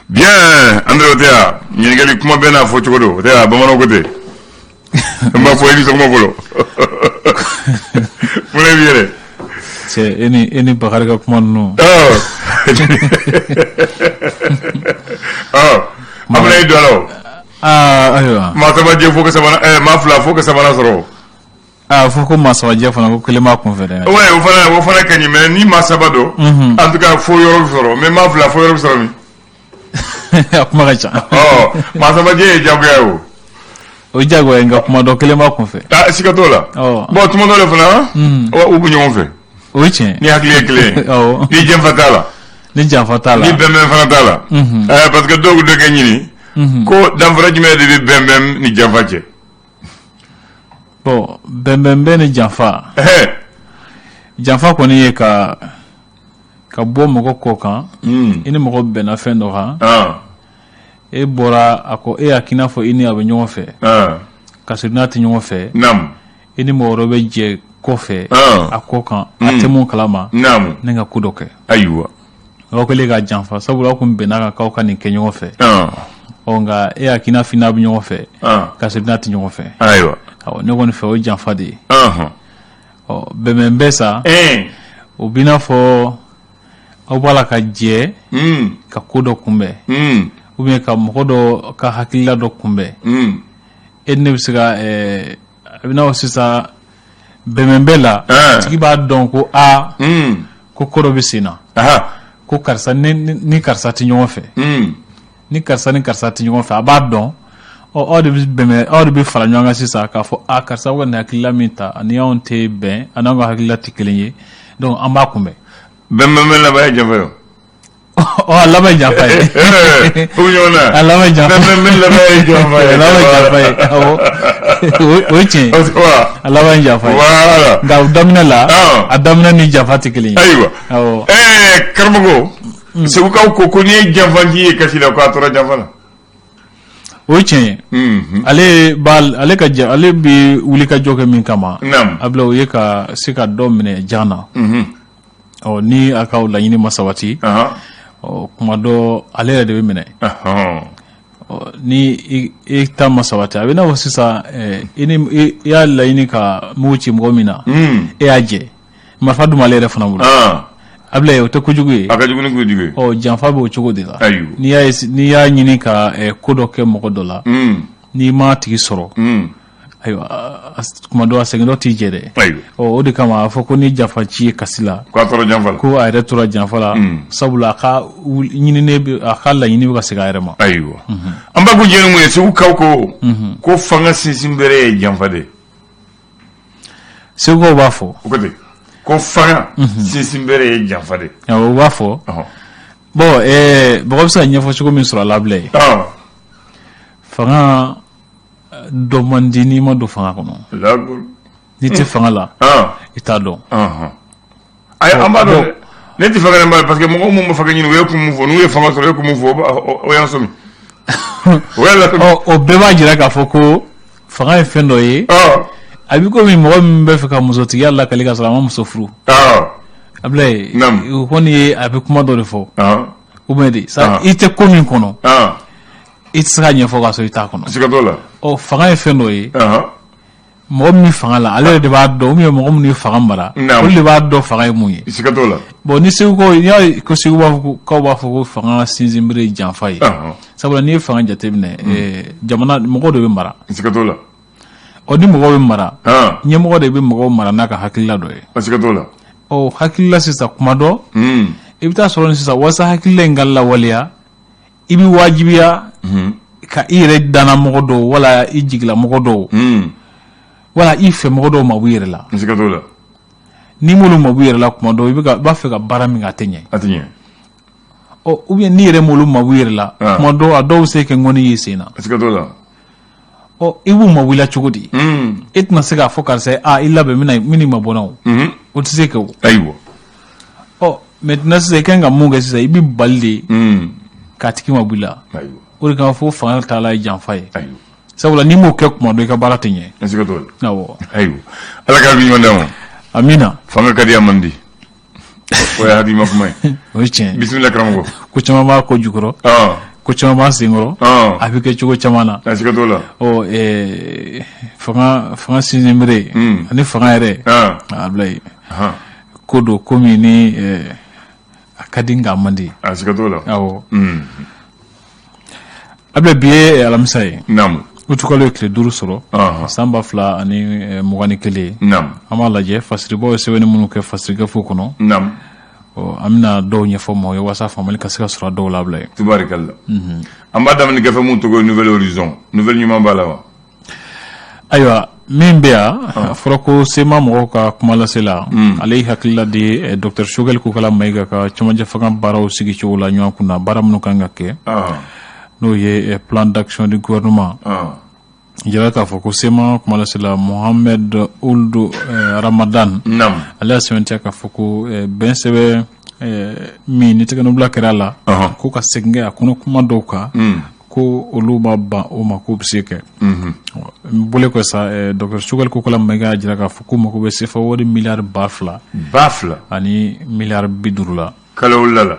Bien, André, o tɛ yan, ɲininkali kuma bɛɛ n'a fɔ cogo don, o tɛ yan, bamananw ko ten. N b'a fɔ i ni sɔgɔma fɔlɔ. Mun b'i yɛrɛ? Cɛ, e ni Bakari ka kuma ninnu. Ɔ, an bɛna i don a la o. Aa, ayiwa. Maa saba jɛ fo ka sabanan, maa fila fo ka sabanan sɔrɔ. Aa, fo ko maa saba jɛ fana, ko kelen b'a kun fɛ dɛ. Ouais, o fana ka ɲi, mais ni maa saba don. En tout cas, fo yɔrɔ bɛ sɔrɔ, mais maa fila, fo yɔrɔ bɛ sɔrɔ min? A kuma ka ca. Ɔ, maa saba jɛ ye diyagoya ye o. O ye diyagoya ye, nka kuma dɔ kelen b'a kun fɛ. Ah, siga t'o la. Bon, tuma dɔ la fana, u bɛ ɲɔgɔn fɛ. O ye tiɲɛ. Ni hakili ye kelen ye. Ni janfa t'a la. Ni janfa t'a la. Ni bɛnbɛn fana t'a la. Parce que dɔw bɛ dɔ kɛ ɲini. Ko danfara jumɛn de bɛ bɛnbɛn ni janfa cɛ? Bon, bɛnbɛn ni janfa. Janfa kɔni ye ka bɔ mɔgɔ kɔ kan. I ni mɔgɔ bɛnna fɛn dɔ kan. E bɔra a kɔ, e y'a k'i n'a fɔ i ni a bɛ ɲɔgɔn fɛ. Ka sɔrɔ n'a tɛ ɲɔgɔn fɛ. I ni mɔgɔ wɛrɛ bɛ jɛ kɔfɛ. A kɔ kan. A tɛ mun kalama. Ne ka ko dɔ kɛ. Ayiwa. Aw kɛlen ka janfa, sabula aw kun bɛnna kan k'aw ka nin kɛ ɲɔgɔn fɛ. Ɔ, nka e y'a k'i n'a fɔ i n'a bɛ ɲɔgɔn fɛ. Ka sɔrɔ n'a tɛ ɲɔgɔn fɛ. Ayiwa. Awɔ, ne kɔni fɛ, o ye janfa de ye. Ɔ, bɛnbɛn bɛ sa. O b'i n'a fɔ aw b'a la ka jɛ ka ko dɔ kunbɛn. Ou bien ka mɔgɔ dɔ ka hakilila dɔ kunbɛn. E ni ne bɛ se ka a bɛ n'a fɔ sisan bɛnbɛn bɛ la. Tigi b'a dɔn ko aa, ko dɔ bɛ sen na. Ko karisa ni karisa tɛ ɲɔgɔn fɛ. Ni karisa ni karisa tɛ ɲɔgɔn fɛ, a b'a dɔn. Ɔ, aw de bɛ bɛnbɛn, aw de bɛ fara ɲɔgɔn kan sisan k'a fɔ a karisa bɛ ka nin hakilila min ta, ani anw tɛ bɛn, ani anw ka hakilila tɛ kelen ye, donc an b'a kunbɛn. Bɛnbɛn bɛ laban ye janfa ye o. Ɔ, a laban ye janfa ye. O bɛ ɲɔgɔn na. A laban ye janfa. Bɛnbɛn bɛ laban ye janfa ye. A laban ye janfa ye, awɔ, o ye tiɲɛ ye. A laban ye janfa ye. Voilà. Nka o daminɛ la, a daminɛ ni janfa tɛ kelen ye. Ayiwa. Awɔ. Karamɔgɔ, Segukaw ko n'i ye janfanci ye kasi la, ko a tora janfa la. O ye tiɲɛ ye. Ale b'a ale ka ja, ale bɛ wuli ka jɔ kɛ min kama. A bila o ye ka se ka dɔ minɛ jan na. Ɔ, ni a ka o laɲini ma sabati. Ɔ, kuma dɔ ale yɛrɛ de bɛ minɛ. Ɔ, ni i ta ma sabati, a bɛ n'a fɔ sisan i ni i y'a laɲini ka mugu ci mɔgɔ min na. E y'a jɛ. Marifa dun b'ale yɛrɛ fana bolo. A bila o tɛ kojugu ye. A ka jugu ni kojugu ye. Ɔ, janfa bɛ o cogo de la. Ayiwa. N'i y'a ɲini ka ko dɔ kɛ mɔgɔ dɔ la. N'i m'a tigi sɔrɔ. Ayiwa, tuma dɔ a segin dɔ t'i jɛ dɛ. Ayiwa. Ɔ, o de kama a fɔ ko ni janfaci ye kasi la. Ko a tora janfa la. Ko a yɛrɛ tora janfa la. Sabula a ka ɲininen bɛ, a ka laɲini bɛ ka segin a yɛrɛ ma. Ayiwa. An b'a ko jɛ ni mun ye, Segukaw ko fanga sinsin bere ye janfa de ye. Segukaw b'a fɔ. O ko ten ko fanga sinsin bere ye janfa de ye. Awɔ, u b'a fɔ. Bon, mɔgɔ bɛ se ka ɲɛfɔ cogo min sɔrɔ a la bilen. Fanga dɔ man di n'i ma don fanga kɔnɔ. N'i tɛ fanga la, i t'a dɔn. Ayi, an b'a dɔn dɛ. Ne tɛ fanga ɲini parce que mɔgɔ minnu bɛ fanga ɲini, u ye kun min fɔ, n'u ye fanga sɔrɔ, u ye kun min fɔ, o y'an sɔmi. O y'a lasɔmi. Ɔ, o bɛɛ b'a jira k'a fɔ ko fanga ye fɛn dɔ ye. A bɛ komi mɔgɔ min bɛ fɛ ka musotigiya lakali ka sɔrɔ a ma muso furu. Abulayi, o kɔni ye a bɛ kuma dɔ de fɔ. Ou bien de sa, i tɛ ko min kɔnɔ. I tɛ se ka ɲɛfɔ k'a sɔrɔ i t'a kɔnɔ. Siga t'o la. Ɔ, fanga ye fɛn dɔ ye. Mɔgɔ min fanga la, ale yɛrɛ de b'a dɔn, ou bien mɔgɔ minnu ye fanga mara, olu de b'a dɔn fanga ye mun ye. Siga t'o la. Bon, ni Segukaw, n'i y'a ye ko Segu b'a fɔ ko k'aw b'a fɔ ko fanga sinsinbere ye janfa ye. Sabula n'i ye fanga jateminɛ, jamana mɔgɔw de bɛ mara. Siga t'o la. Ɔ, ni mɔgɔw bɛ mara, ɲɛmɔgɔ de bɛ mɔgɔw mara n'a ka hakilila dɔ ye. Siga t'o la. Ɔ, hakilila sisan, kuma dɔ, i bɛ taa sɔrɔ sisan, walasa hakilila in ka lawaleya, i bɛ wajibiya ka i yɛrɛ danna mɔgɔ dɔw wala i jigila mɔgɔ dɔw wala i fɛ mɔgɔ dɔw mabɔ i yɛrɛ la. Siga t'o la. N'i m'olu mabɔ i yɛrɛ la, kuma dɔw i b'a fɛ ka baara min kɛ, a tɛ ɲɛ. A tɛ ɲɛ. Ɔ, ou bien n'i yɛrɛ m'olu mabɔ i yɛrɛ la, kuma dɔw a dɔw bɛ se kɛ ŋɔni y'i sen na. Siga t'o la. Ɔ, i b'u mabɔ i la cogo di? E tɛna se k'a fɔ karisa ye, a i labɛn, n bɛna i mabɔ n na o. O tɛ se kɛ o. Ayiwa. Ɔ, maintenant sisan, i kan ka mun kɛ sisan? I bɛ bali de k'a tigi mabɔ i la. O de kama fo fanga taala ye janfa ye. Sabula n'i m'o kɛ, kuma dɔ i ka baara tɛ ɲɛ. Siga t'o la. Awɔ. Ayiwa, Ala ka hakili ɲuman d'an ma. Amina. Fanga ka di, a man di, o ye hakilima kuma ye. O ye tiɲɛ ye. Bisimila, karamɔgɔ. Ko caman b'a ko jukɔrɔ. Ko caman b'an senkɔrɔ, a bɛ kɛ cogo caman na. A siga t'o la. Ɔ fanga sinsinbere ani fanga yɛrɛ, Ablaye, ko don ko min ni a ka di nka a man di. A siga t'o la. Awɔ. Ablaye, bi ye alamisa ye. Naamu. Utukalo ye tile 5 sɔrɔ san 2021. Naamu. An b'a lajɛ fasiribaw ye sɛbɛnni minnu kɛ fasiri gafew kɔnɔ. Naamu. An bɛna dɔw ɲɛfɔ maaw ye walasa faamuyali ka se ka sɔrɔ dɔw la, Ablaye. Tubarikalla. An b'a daminɛ gafe mun tɔgɔ ye Nouvel Horizon. Nouvelle ɲuman b'a la wa? Ayiwa, min bɛ yan, a fɔra ko CMA mɔgɔw ka kumalasela, ale ye hakilila di docteur Choguel Kokala Mayiga ka cɛmancɛ fanga baaraw sigicogo la ɲɔgɔn kunna, baara minnu kan ka kɛ, n'o ye plan d'action du gouvernement. Jira k'a fɔ ko CMA kumalasela Mohamed Ould Ramadan, ale y'a sɛmɛntiya k'a fɔ ko bɛn sɛbɛn min ni tɛgɛnɔbila kɛra a la, ko ka segin kɛ a kɔnɔ kuma dɔw kan, ko olu ma ban o ma, k'o bɛ se kɛ. N bɔlen kɔ sa, docteur Choguel Kokala Mayiga y'a jira k'a fɔ ko mako bɛ sefa wari miliyari 2000 2000 ani miliyari 50 la. Kalo la.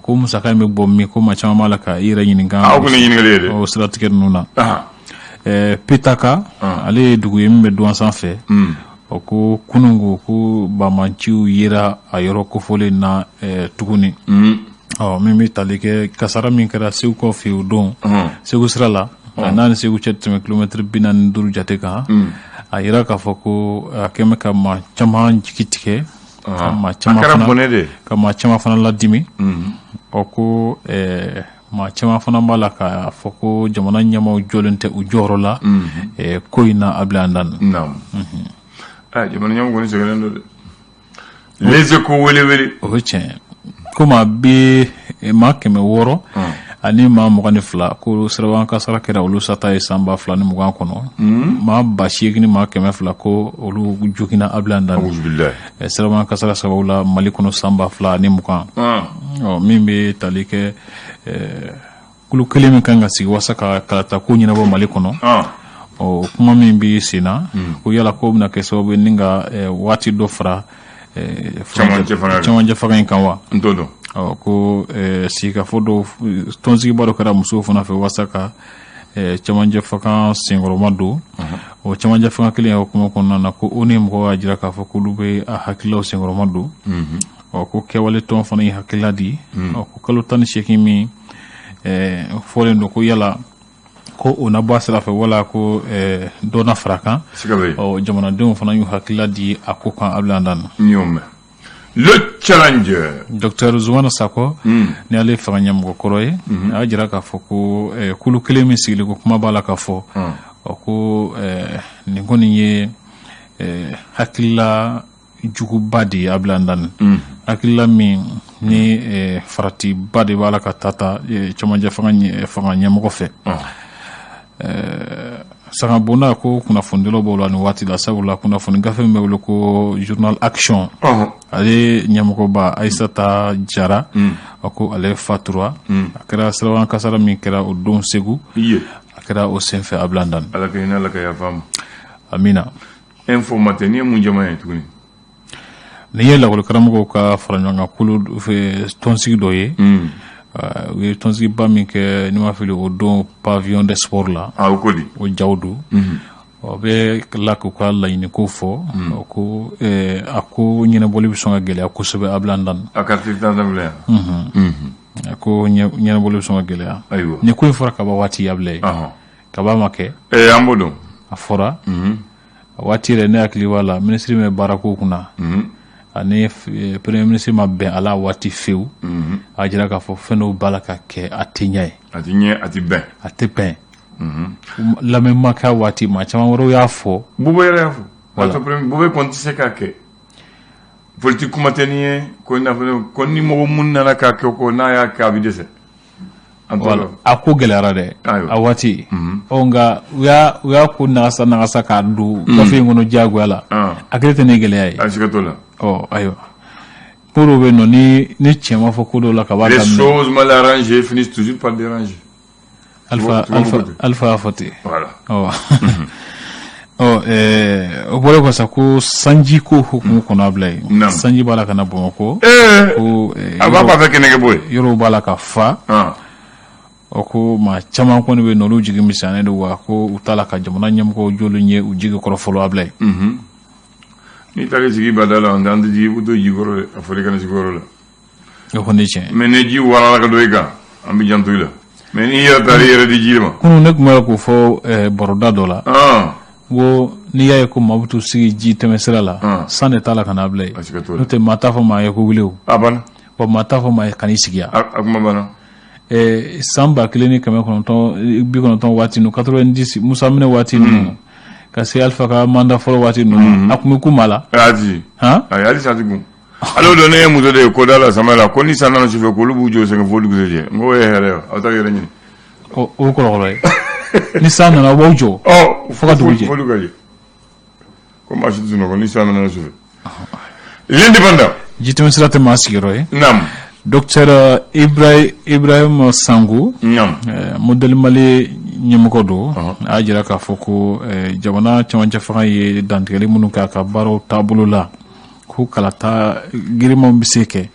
Ko musaka in bɛ bɔ min, ko maa caman b'a la ka i yɛrɛ ɲininka. Aw kɔni ɲininkali ye dɛ. O siratigɛ ninnu na, Petaka, ale ye dugu ye min bɛ Duwan sanfɛ. O ko kununko ko banbaanciw yera a yɔrɔ kofɔlen na tuguni. Ɔ min bɛ tali kɛ kasara min kɛra Segukaw fɛ yen o don Segu sira la, n'a ni Segu cɛ tɛmɛ kilomɛtiri 45 jate kan, a yira k'a fɔ ko a kɛn bɛ ka maa caman jigi tigɛ, ka maa caman fana, ka maa caman fana ladimi. Ɔ ko maa caman fana b'a la k'a fɔ ko jamana ɲɛmaaw jɔlen tɛ u jɔyɔrɔ la ko in na, Ablaye Andan. Jamana ɲɛmɔgɔ kɔni sɛgɛnnen don dɛ. Les Échos wele wele. O ye tiɲɛ. Ko maa bi maa 622, ko sirabakan kasara kɛra olu sata ye san 2020 kɔnɔ. Maa 8000 ni maa 200, ko olu joginna, Ablaye Andan, sirabakan kasara sababu la Mali kɔnɔ san 2020. Ɔ min bɛ tali kɛ kulu kelen min kan ka sigi walasa ka kalata ko ɲɛnabɔ Mali kɔnɔ, ɔ kuma min bɛ sen na, ko yala ko bɛna kɛ sababu ye ni ka waati dɔ fara cɛmancɛ fanga in kan wa? N t'o dɔn. Ɔ ko sigikafɔ dɔw, tɔnsigiba dɔ kɛra musow fana fɛ walasa ka cɛmancɛ fanga senkɔrɔma don. O cɛmancɛ fanga kelen o kuma kɔnɔna na, ko ONU mɔgɔw y'a jira k'a fɔ k'olu bɛ a hakililaw senkɔrɔma don. Ɔ ko kɛwale tɔn fana ye hakilila di. Ɔ ko kalo 18 min fɔlen don, ko yala ko o na bɔ a sira fɛ wala ko dɔ na fara kan? Ɔ jamanadenw fana y'u hakilila di a ko kan, Ablaye Andan. N y'o mɛn. Le Challenger. Docteur Zoumana Sakɔ, ni ale fanga ɲɛmɔgɔ kɔrɔ ye, a y'a jira k'a fɔ ko kulu kelen min sigilen ko kuma b'a la ka fɔ, ɔ ko nin kɔni ye hakilila juguba de ye, Ablaye Andan, hakilila min ni faratiba de b'a la ka ta cɛmancɛ fanga ɲɛmɔgɔ fɛ. Sangabonda ko kunnafonidilaw b'o la nin waati la, sabula kunnafoni gafe min bɛ wele ko Journal Action, ale ɲɛmɔgɔba Ayisata Jara, a ko ale fatura. A kɛra sirabakan kasara min kɛra o don Segu, a kɛra o senfɛ, Ablaye Andan. Ala ka hinɛ, Ala ka yafa ma. Amina. Info Matin, ni ye mun jama ye tuguni? Nin ye lakɔlikaramɔgɔw ka fara ɲɔgɔn kan kulu tɔnsigi dɔ ye. U ye tɔnsigiba min kɛ, ni ma fili, o don pavillon des sports la. O ko di? O jaw don. O bɛ la k'u ka laɲini ko fɔ, ko a ko ɲɛnabɔli bɛ sɔn ka gɛlɛya kosɛbɛ, Ablaye Andan. A quartier tan filɛ yan. A ko ɲɛnabɔli bɛ sɔn ka gɛlɛya. Ayiwa. Ni ko in fɔra kaba waati, Ablaye, kaba ma kɛ. An b'o dɔn. A fɔra a waati yɛrɛ, ne hakili b'a la, minisiri min bɛ baarako kunna ani premier ministre ma bɛn a la waati fewu. A jira k'a fɔ fɛn dɔw b'a la ka kɛ, a tɛ ɲɛ ye. A tɛ ɲɛ, a tɛ bɛn. A tɛ bɛn. Lamɛn ma kɛ waati, maa caman wɛrɛw y'a fɔ. Boubèye yɛrɛ y'a fɔ. Boubèye kɔni tɛ se k'a kɛ. Politique kuma tɛ nin ye ko i n'a fɔ ko ni mɔgɔ mun nana k'a kɛ, ko n'a y'a kɛ, a bɛ dɛsɛ. A ko gɛlɛyara dɛ a waati. Ɔ nka u y'a ko nagasa nagasa k'a don gafe in kɔnɔ diyagoya la. A kɛlen tɛ ne gɛlɛya ye. A siga t'o la. Ɔ ayiwa, ko dɔw bɛ yen nɔ, ni tiɲɛ ma fɔ ko dɔw la ka b'a daminɛ. Les choses mal arrangées finissent toujours par déranger. Alpha Alpha Alpha y'a fɔ ten. Voilà. Ɔ ɔ o bɔlen kɔ sa, ko sanji ko hukumu kɔnɔ, Ablaye, sanji b'a la ka na Bamakɔ. Ko a b'a fɛ kɛnɛkɛ bɔ yen. Yɔrɔw b'a la ka fa. Ɔ ko maa caman kɔni bɛ yen n'olu jigi misɛnyalen don, wa ko u t'a la ka jamana ɲɛmɔgɔw jɔlen ye u jigi kɔrɔ fɔlɔ, Ablaye. N'i taara sigi bada la, an tɛ jigi to ji kɔrɔ dɛ, a fɔra i kana sigi yɔrɔ la. O kɔni tiɲɛ. Mais ni ji warala ka don i kan, an bɛ janto i la, mais n'i yɛrɛ taara i yɛrɛ di ji ma. Kunun ne tun bɛ k'o fɔ baroda dɔ la, ko n'i y'a ye ko maa bɛ t'u sigi ji tɛmɛsira la, san de t'a la ka na, Ablaye. N'o tɛ, maa t'a fɔ maa ye ko wuli o. A banna. Wa maa t'a fɔ maa ye kan'i sigi yan. A kuma banna. San 1990 waati ninnu, 90, Musa minɛ waati ninnu, ka se Alifa ka mandat fɔlɔ waati ninnu, a tun bɛ kun maa la. Ayi, ayi, hali san tɛ kun. Ale don ne ye muso de ye koda la sama la, ko ni san nana sufɛ, k'olu b'u jɔ sɛgɛn fo dugusɛjɛ. N ko ye hɛrɛ ye, aw t'aw yɛrɛ ɲini. O ye kɔlɔlɔ ye. Ni san nana, aw b'aw jɔ fo ka dugu jɛ. Fo dugu jɛ, ko maa si tɛ sunɔgɔ ni san nana sufɛ. L'Indépendant. Jitɛmɛsira tɛ maa sigiyɔrɔ ye. Naam. Docteur Ibrahim Sango. Naam. Modèle Mali ɲɛmɔgɔ don. A y'a jira k'a fɔ ko jamana cɛmancɛ fanga ye dantigɛli minnu kɛ a ka baaraw taabolo la, ko kalata girimanw bɛ se kɛ,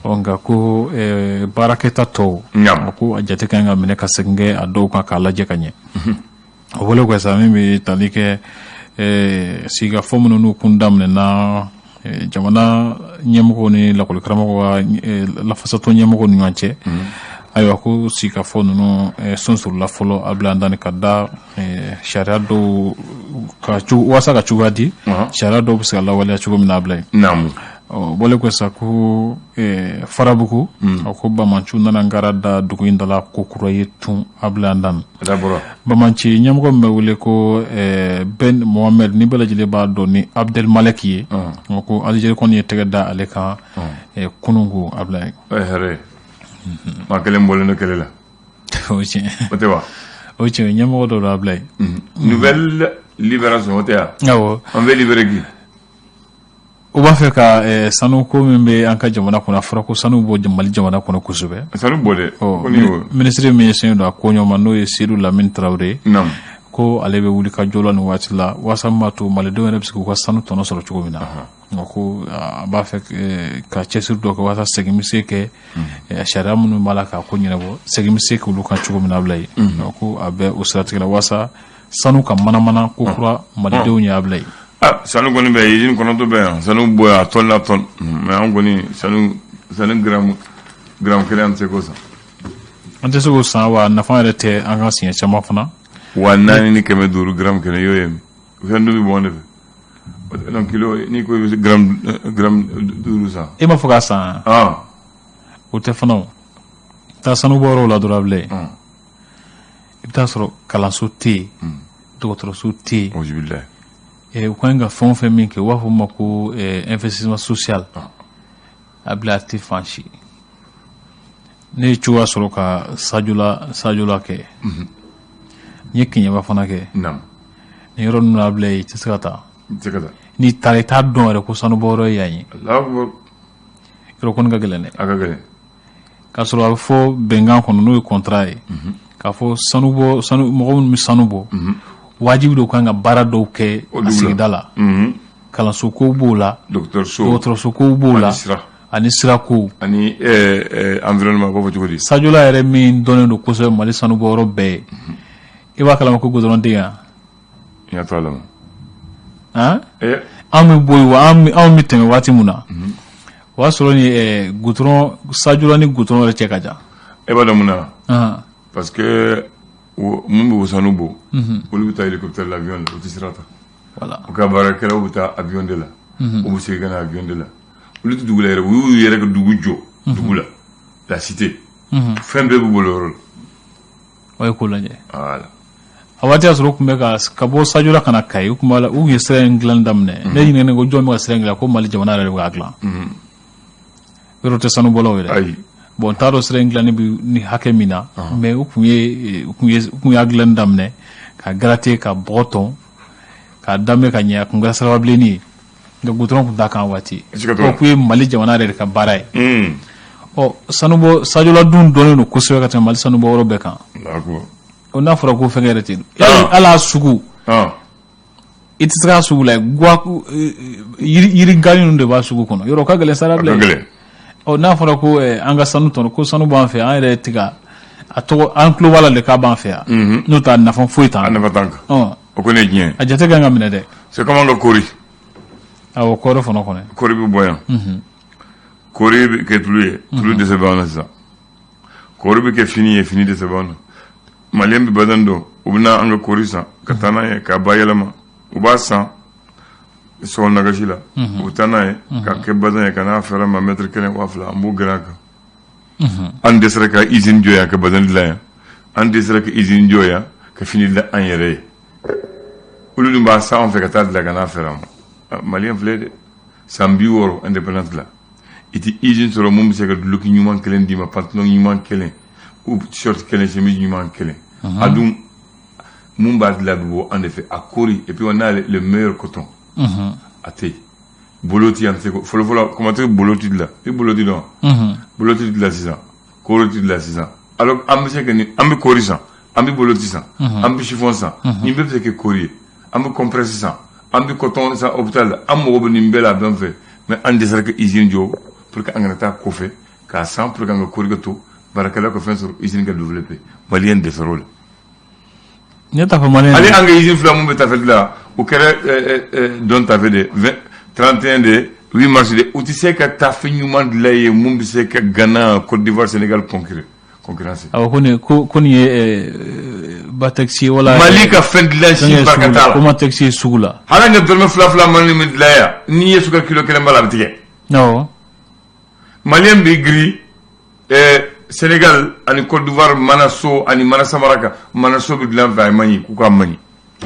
ɔ nka ko baarakɛta tɔw, ko a jate ka ɲi ka minɛ ka segin kɛ a dɔw kan k'a lajɛ ka ɲɛ. O bɔlen kɔfɛ sa, min bɛ tali kɛ sigikafɔ minnu n'u kun daminɛna jamana ɲɛmɔgɔw ni lakɔlikaramɔgɔw ka lafasatɔn ɲɛmɔgɔw ni ɲɔgɔn cɛ, ayiwa, ko sigikafɔ ninnu sonsorila fɔlɔ, a bila dan ka da sariya dɔw ka walasa ka cogoya di sariya dɔw bɛ se ka lawaleya cogo min na, a bila yen. Ɔ bɔlen kɔ sa, ko Farabugu, a ko banbaanciw nana ngara da dugu in da la ko kura ye tun, a bila dan. Banbaanci ɲɛmɔgɔ min bɛ wele ko Ben Mohamed, ni bɛɛ lajɛlen b'a dɔn ni Abdel Malek ye, ko Algérie kɔni ye tɛgɛ da ale kan kunun ko, a bila yen. Hɛrɛ, maa kelen bɔlen don kɛlɛ la. O tiɲɛ. O tɛ wa? O tiɲɛ, ɲɛmɔgɔ dɔ don, a bila yen. Nouvelle Libération, o tɛ yan? Awɔ. On veut libérer qui? U b'a fɛ ka sanuko min bɛ an ka jamana kɔnɔ, a fɔra ko sanu bɔ Mali jamana kɔnɔ kosɛbɛ. Sanu bɔ dɛ. Minisiri min ye sen don a ko ɲɔgɔn ma, n'o ye Seydou Lamine Traoré, ko ale bɛ wuli ka jɔ la nin waati la walasa min b'a to malidenw yɛrɛ bɛ se k'u ka sanu tɔnɔ sɔrɔ cogo min na. Nka ko a b'a fɛ ka cɛsiri dɔ kɛ walasa segin bɛ se kɛ sariya minnu b'a la k'a ko ɲɛnabɔ, segin bɛ se k'olu kan cogo min na, a bila yen. Ko a bɛ o siratigɛ la walasa sanu ka manamana ko kura malidenw ye, a bila yen. Sanu kɔni bɛ usine kɔnɔntɔn bɛ yan, sanu bɔ yan a tɔn na tɔn, mais an kɔni sanu gramme kelen, an tɛ se k'o san. An tɛ se k'o san, wa nafa yɛrɛ tɛ an ka siɲɛ caman fana. 4500 gramme kelen, y'o ye fɛn dun bɛ bɔ de fɛ. Donc kilo, n'i ko i bɛ gramme 5 san. E m'a fɔ k'a san. O tɛ fana, o taa sanu bɔyɔrɔw la dɔrɔn, a bila yen. I bɛ taa sɔrɔ kalanso tɛ yen, dɔgɔtɔrɔso tɛ yen. U kan ka fɛn o fɛn min kɛ, u b'a fɔ o ma ko investissement social, a bila, a tɛ fan si. Ne ye cogoya sɔrɔ ka Sajola kɛ, n ye Keɲeba fana kɛ. Nin yɔrɔ ninnu, a bila yen, i tɛ se ka taa. N'i taara, i t'a dɔn yɛrɛ ko sanubɔyɔrɔ ye yan ye. Yɔrɔ kɔni ka gɛlɛn dɛ. A ka gɛlɛn. K'a sɔrɔ a bɛ fɔ bɛnkan kɔnɔ, n'o ye contrat ye, k'a fɔ sanubɔ sanu mɔgɔ minnu bɛ sanu bɔ, wajibi don kan ka baara dɔw kɛ a sigida la. Kalanso kow b'o la, dɔgɔtɔrɔso kow b'o la, ani sirako. Ani environnement, b'a fɔ cogo di? Sajola yɛrɛ min dɔnnen don kosɛbɛ Mali sanubɔyɔrɔ bɛɛ ye, i b'a kalama ko goudron tɛ yan. Han? Anw bɛ bɔ yen wa, anw bɛ tɛmɛ waati min na, o y'a sɔrɔ ni goudron, Sajola ni goudron yɛrɛ cɛ ka jan. E b'a dɔn mun na? Parce que mun bɛ sanu bɔ, olu bɛ taa hélicoptère la, avion la, u tɛ sira ta. Voilà. U ka baarakɛlaw bɛ taa avion de la, u bɛ segin ka na avion de la. Olu tɛ dugu la yɛrɛ, u y'u yɛrɛ ka dugu jɔ dugu la, la cité. Fɛn bɛɛ b'u bolo yɔrɔ la. O ye ko lajɛ. Voilà. A waati y'a sɔrɔ u tun bɛ ka bɔ Sajola ka na Kayi, u tun b'a la, u tun ye sira in dilanni daminɛ. Ne ɲininka ko jɔn bɛ ka sira in dilan, ko Mali jamana yɛrɛ de bɛ k'a dilan. Yɔrɔ tɛ sanubɔlaw yɛrɛ. Ayi. Bon, n t'a dɔn sira in dilanni bɛ ni hakɛ min na, mais u tun y'a dilanni daminɛ ka gratter, ka bɔgɔ tɔn k'a danbe ka ɲɛ. A tun kɛra siraba bilenni ye, nka goudron tun t'a kan waati. O kun ye Mali jamana yɛrɛ de ka baara ye. Ɔ, sanubɔ Sajola dun dɔnnen don kosɛbɛ ka tɛmɛ Mali sanubɔyɔrɔ bɛɛ kan. O n'a fɔra ko fɛnkɛ yɛrɛ ten, hali a sugu, i tɛ se k'a sugu la, guwa yiri gani ninnu de b'a sugu kɔnɔ. Yɔrɔ ka gɛlɛn sara bilen. Ɔ, n'a fɔra ko an ka sanu tɔnɔ, ko sanu b'an fɛ, an yɛrɛ tɛ ka A tɔgɔ an tulo b'a la de k'a b'an fɛ yan, n'o tɛ a nafa foyi t'an A nafa t'an kan. O kɔni ye diɲɛ ye. A jate kan ka minɛ dɛ. C'est comme an ka kori. Awɔ, kɔɔri fana kɔnɔ. Kori bɛ bɔ yan, kori bɛ kɛ tulu ye, tulu dɛsɛ b'an na sisan. Kori bɛ kɛ fini ye, fini dɛsɛ b'an na. Maliyɛn bɛ bazɛn don, u bɛ na an ka kori san ka taa n'a ye k'a bayɛlɛma. U b'a san sɔgɔnagasi la, u bɛ taa n'a ye ka kɛ bazɛn ye, ka n'a feere ma mètre kelen 2000. An b'o gɛrɛ a kan. An dɛsɛra ka usine jɔ yan ka bazɛn dilan yan. An dɛsɛra ka usine jɔ yan ka fini dilan an yɛrɛ ye. Olu dun b'a san an fɛ ka taa dilan ka n'a feere an ma. Maliyɛn filɛ dɛ, san 60 indépendance la, i tɛ usine sɔrɔ mun bɛ se ka duloki ɲuman kelen d'i ma, pantalon ɲuman kelen ou short kelen, chemise ɲuman kelen. A dun mun b'a dilan bɛ bɔ an de fɛ, a kori. Et puis on a le meilleur coton. A tɛ yen boloti, an tɛ se ko fɔlɔ fɔlɔ. Comment tɛ boloti dilan? I boloti dɔn? Boloti dilan sisan, kori ti dilan sisan. Alors an bɛ se ka nin, an bɛ kori san, an bɛ boloti san, an bɛ chiffon san, nin bɛɛ bɛ se ka kɛ kori ye. An bɛ compresse san, an bɛ coton san hôpital la. An mago bɛ nin bɛɛ la, a bɛn fɛ, mais an dɛsɛra ka usine jɔ pour que an kana taa kɔfɛ k'a san, pour que an ka kori ka to baarakɛlaw ka fɛn sɔrɔ, usine ka développer. Maliyɛn dɛsɛra o la. Ne t'a fɔ maliyɛn. Hali an ka usine fila mun bɛ tafe dilan, o kɛra dɔn tafe de 20 31 de 8 mars de, u tɛ se ka tafe ɲuman dilan ye mun bɛ se ka Ghana, Côte d'Ivoire, Sénégal concurrencer. Awɔ, ko nin ko nin ye Batex ye wala. Mali ka fɛn dilan si barika t'a la. Ko Matex ye sugu la. Hali an ka dɔrɔmɛ fila fila mali min dilan yan, n'i ye sukaro kilo kelen b'a la, a bɛ tigɛ. Maliyɛn bɛ giri Sénégal ani Côte d'Ivoire mana so ani mana samara kan. Mana so bɛ dilan fɛ, a man ɲi, k'u k'a man ɲi.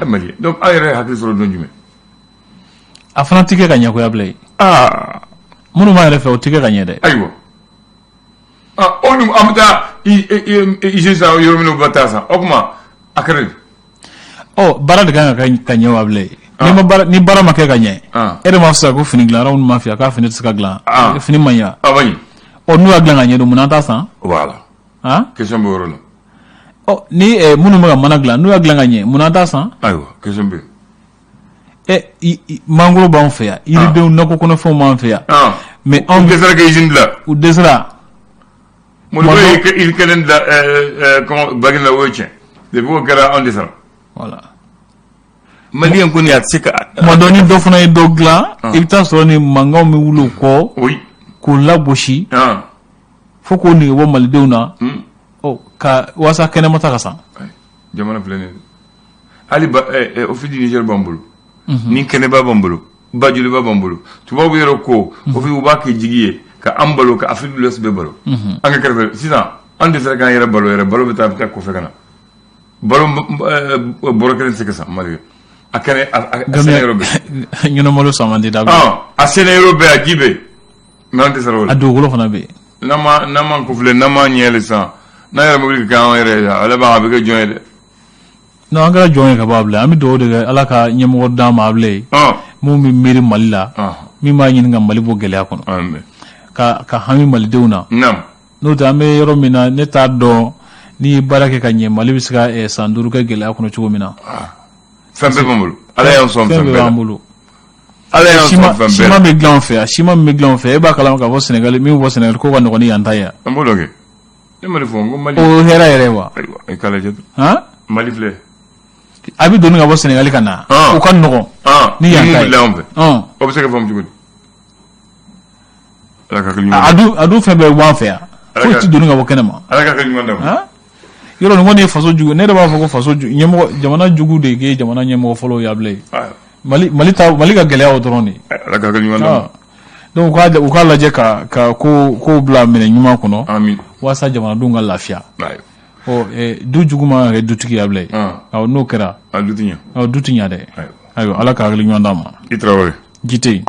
Ɛ Maliyɛn, donc an yɛrɛ ye hakili sɔrɔ don jumɛn? A fana tɛ kɛ ka ɲɛ koyi, Abilaye. Aa. Minnu b'a yɛrɛ fɛ, o tɛ kɛ ka ɲɛ dɛ. Ayiwa, ah, o dun an bɛ taa usine san yɔrɔ min na, u bɛ taa san, o tuma a kɛra di? Ɔ, baara de kan ka kɛ ka ɲɛ wa, Abilaye. Ni ma baara, ni baara ma kɛ ka ɲɛ, e de m'a fɔ sisan ko fini dilan yɔrɔ minnu b'an fɛ yan, k'a fini tɛ se ka dilan, fini man ɲi wa? A man ɲi. Ɔ, n'u y'a dilan ka ɲɛ don, munna an t'a san? Voilà. Han? Question bɛ o yɔrɔ la. Ɔ, ni minnu bɛ ka mana dilan, n'u y'a dilan ka ɲɛ, munna an t'a san? Ayiwa, question bɛ yen. Ɛ, mangoro b'anw fɛ yan, yiridenw, nakɔ kɔnɔfɛnw b'an fɛ yan. Mais anw dɛsɛra ka usine dilan. U dɛsɛra. Modibo ye usine kelen dilan comment, Baginda, o ye tiɲɛ. Depuis o kɛra, anw dɛsɛra. Voilà. Maliyɛn kɔni, a tɛ se ka. Tuma dɔ, ni dɔ fana ye dɔ dilan, i bɛ taa sɔrɔ ni mankanw bɛ wuli o kɔ. K'u lagosi. Fo k'o nege bɔ malidenw na. Ɔ, ka walasa kɛnɛmata ka san. Jamana filɛ nin ye, hali ba Office du Niger b'an bolo, ni kɛnɛba b'an bolo, bajoliba b'an bolo. Tubabu yɛrɛ ko Office, u b'a kɛ jigi ye ka an balo, ka Afrique de l'Ouest bɛɛ balo. An ka kɛrɛfɛ sisan, an dɛsɛra k'an yɛrɛ balo yɛrɛ. Balo bɛ taa, a bɛ taa kɔfɛ ka na. Balo bɔrɔ kelen tɛ se ka san Mali. A kɛnɛ, a sɛnɛ yɔrɔ bɛɛ. Ɲɛnamalo san man di da. A sɛnɛ yɔrɔ bɛɛ, a ji bɛ, mais an dɛsɛra o la. A dugukolo fana bɛ yen. N'an ma kɔfilɛ, n'an ma ɲɛ sisan, n'an yɛrɛ mobili ka kɛ an yɛrɛ ye, ale b'a, a bɛ kɛ jɔn ye dɛ. Non, an kɛra jɔn ye ka bɔ, Abilaye. An bɛ dugawu de kɛ, Ala ka ɲɛmɔgɔ d'an ma, Abilaye, mun bɛ miiri Mali la, min b'a ɲini ka Mali bɔ gɛlɛya kɔnɔ, ka hami malidenw na. N'o tɛ, an bɛ yɔrɔ min na, ne t'a dɔn n'i ye baara kɛ ka ɲɛ, Mali bɛ se ka san 5 kɛ gɛlɛya kɔnɔ cogo min na. Fɛn bɛɛ b'an bolo, Ala y'an sɔn fɛn bɛɛ b'an bolo. Ala y'an sɔn fɛn bɛɛ. Siman bɛ dilan an fɛ yan, siman min bɛ dilan an fɛ, e b'a kalama k'a fɔ Sénégal, min bɛ bɔ Sénégal, k'o ka nɔgɔn ni yan ta ye. An b'o dɔn kɛ. Ne ma de fɔ n ko Mali. O ye hɛrɛ yɛrɛ ye wa? Ayiwa, i k'a lajɛ. Han? Mali filɛ. A bɛ doni ka bɔ Sénégal ka na. O ka nɔgɔn. Ni yan ta ye. Mun bɛ dilan an fɛ. O bɛ se ka faamu cogo di? Ala ka hakili ɲuman. A dun fɛn bɛɛ bɛ bɔ an fɛ yan. Foyi tɛ doni ka bɔ kɛnɛ ma. Ala ka hakili ɲuman d'a ma. Yɔrɔ nin kɔni ye faso jugu, ne yɛrɛ b'a fɔ ko faso jugu ɲɛmɔgɔ, jamana jugu de ye jamana ɲɛmɔgɔ fɔlɔ ye, Abilaye. Mali Mali ta, Mali ka gɛlɛya o dɔrɔn de ye. Ala ka hakili ɲuman d'a ma. Donc u k'a lajɛ ka kow bila minɛ ɲuman kɔnɔ. Amin. Walasa jamanadenw ka lafiya. Ɔ, du jugu man kan ka kɛ dutigi ye, Abilaye. Awɔ, n'o kɛra. A du tɛ ɲɛ. Awɔ, du tɛ ɲɛ dɛ. Ayiwa, Ala ka hakili ɲuman d'a ma. I Tarawele. Ji tɛ yen.